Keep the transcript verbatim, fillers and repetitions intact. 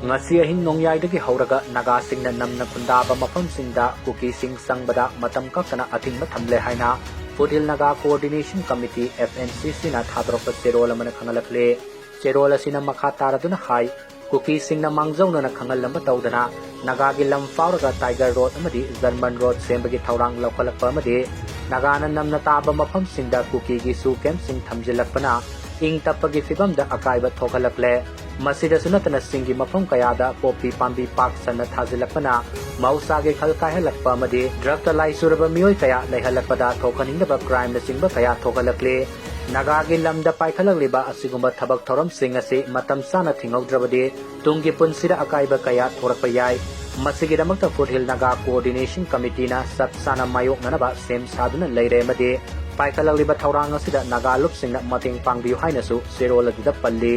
ꯉꯁꯤ ꯑꯍꯤꯡ ꯅꯣꯡꯌꯥꯏꯗꯒꯤ ꯍꯧꯔꯒ ꯅꯥꯒꯥꯁꯤꯡꯅ ꯅꯝꯅ ꯈꯨꯟꯗꯥꯕ ꯃꯐꯝꯁꯤꯡꯗ ꯀꯨꯀꯤꯁꯤꯡ ꯆꯪꯕꯗ ꯃꯇꯝ ꯀꯛꯇꯅ ꯑꯊꯤꯡꯕ ꯊꯝꯂꯦ ꯍꯥꯏꯅ Foothill Naga Coordination Committee, F N C C, ꯅ ꯊꯥꯗꯣꯔꯛꯄ ꯆꯦꯔꯣꯜ ꯑꯃꯅ ꯈꯪꯍꯜꯂꯛꯂꯤ꯫ ꯆꯦꯔꯣꯜ ꯑꯁꯤꯅ ꯃꯈꯥ ꯇꯥꯔꯗꯨꯅ ꯍꯥꯏ, ꯀꯨꯀꯤꯁꯤꯡꯅ ꯃꯥꯡꯖꯧꯅꯅ ꯈꯪꯍꯜꯂꯝꯕ ꯇꯧꯗꯅ ꯅꯥꯒꯥꯒꯤ ꯂꯝ ꯐꯥꯎꯔꯒ Tiger Road ꯑꯃꯗꯤ German Road ꯁꯦꯝꯕꯒꯤ ꯊꯧꯔꯥꯡ ꯂꯧꯈꯠꯂꯛꯄ ꯑꯃꯗꯤ ꯅꯥꯒꯥꯅ ꯅꯝꯅ ꯇꯥꯕ ꯃꯐꯝꯁꯤꯡꯗ ꯀꯨꯀꯤꯒꯤ ꯁꯨ ꯀꯦꯝꯞꯁꯤꯡ ꯊꯝꯖꯤꯜꯂꯛꯄꯅ ꯏꯪ ꯇꯞꯄꯒꯤ ꯐꯤꯕꯝꯗ ꯑꯀꯥꯏꯕ ꯊꯣꯛꯍꯜꯂꯛꯂꯦ꯫ ꯃꯁꯤꯗꯁꯨ ꯅꯠꯇꯅ ꯆꯤꯡꯒꯤ ꯃꯐꯝ ꯀꯌꯥꯗ ꯄꯣꯄꯤ ꯄꯥꯝꯕꯤ ꯄꯥꯛ ꯁꯟꯅ ꯊꯥꯖꯤꯜꯂꯛꯄꯅ ꯃꯍꯧꯁꯥꯒꯤ ꯈꯜ ꯀꯥꯏꯍꯜꯂꯛꯄ ꯑꯃꯗꯤ ꯗ꯭ꯔꯒꯇ ꯂꯥꯏ ꯆꯨꯔꯕ ꯃꯤꯑꯣꯏ ꯀꯌꯥ ꯂꯩꯍꯜꯂꯛꯄꯗ ꯊꯣꯛꯍꯟꯅꯤꯡꯗꯕ ꯀ꯭ꯔꯥꯏꯝꯅꯆꯤꯡꯕ ꯀꯌꯥ ꯊꯣꯛꯍꯜꯂꯛꯂꯤ꯫ ꯅꯥꯒꯥꯒꯤ ꯂꯝꯗ ꯄꯥꯏꯈꯠꯂꯛꯂꯤꯕ ꯑꯁꯤꯒꯨꯝꯕ ꯊꯕꯛ ꯊꯧꯔꯝꯁꯤꯡ ꯑꯁꯤ ꯃꯇꯝ ꯆꯥꯅ ꯊꯤꯡꯍꯧꯗ꯭ꯔꯕꯗꯤ ꯇꯨꯡꯒꯤ ꯄꯨꯟꯁꯤꯗ ꯑꯀꯥꯏꯕ ꯀꯌꯥ ꯊꯣꯔꯛꯄ ꯌꯥꯏ꯫ ꯃꯁꯤꯒꯤꯗꯃꯛꯇ Foothill Naga Coordination Committeeꯅ ꯆꯞ ꯆꯥꯅ ꯃꯥꯌꯣꯛꯅꯅꯕ ꯁꯦꯝ ꯁꯥꯗꯨꯅ ꯂꯩꯔꯦ ꯑꯃꯗꯤ ꯄꯥꯏꯈꯠꯂꯛꯂꯤꯕ ꯊꯧꯔꯥꯡ ꯑꯁꯤꯗ ꯅꯥꯒꯥ ꯂꯨꯞꯁꯤꯡꯅ ꯃꯇꯦꯡ ꯄꯥꯡꯕꯤꯌꯨ ꯍꯥꯏꯅꯁꯨ ꯆꯦꯔꯣꯜ ꯑꯗꯨꯗ ꯄꯜꯂꯤ꯫